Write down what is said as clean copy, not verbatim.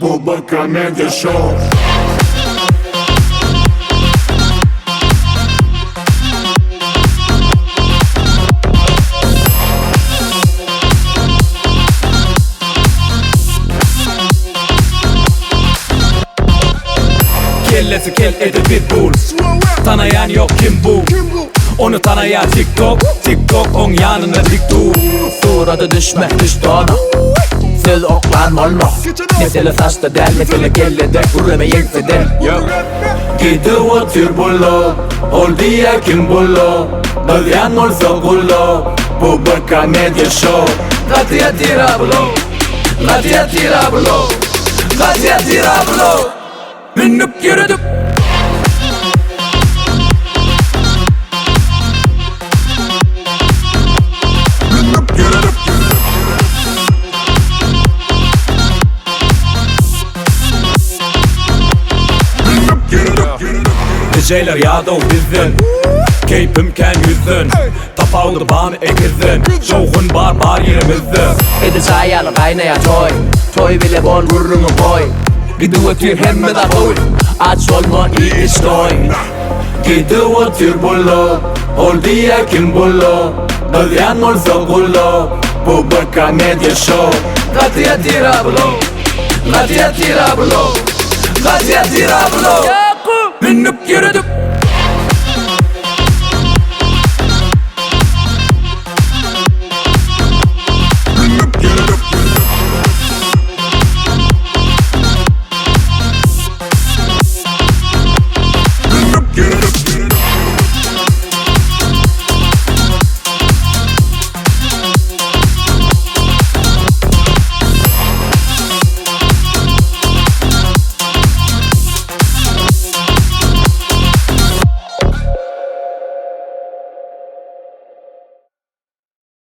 Bu bir komediýa şou. Kellesi kel edil pitbull Tanaýan ýok kim bu Ony tanaýar TikTok TikTok oň ýanynda dik dur Surata düşme düş dona Söz oklan bolma Mesele saçda däl mesele kellede Gürleme ýeňseden Gidip otyr bulo Ol diýýär kim bulo Gyzýan bolsa gulo Bu bir komediýa şou Gaty ýatyr a bulo Gaty ýatyr a bulo Gaty ýatyr a bulo Münüp ýöredik. Münüp ýöredik. Münüp ýöredik. Dijeýler ýadaw bizden Keýpim kän ýüzden Tapawudy barmy ekizden Şowhun bar bar ýerimizde. Edil çaý ýaly gaýnaýar toý Toý bile bol gürrüňi goý Gidip otyr hemme zat gowy Aç bolma iý iç doý. Gidip otyr bulo Ol diýýär kim bulo Gyzýan bolsa gulo Bu bir komediýa şou. Gaty ýatyr a bulo Gaty ýatyr a bulo Gaty ýatyr a bulo Münüp ýöredik.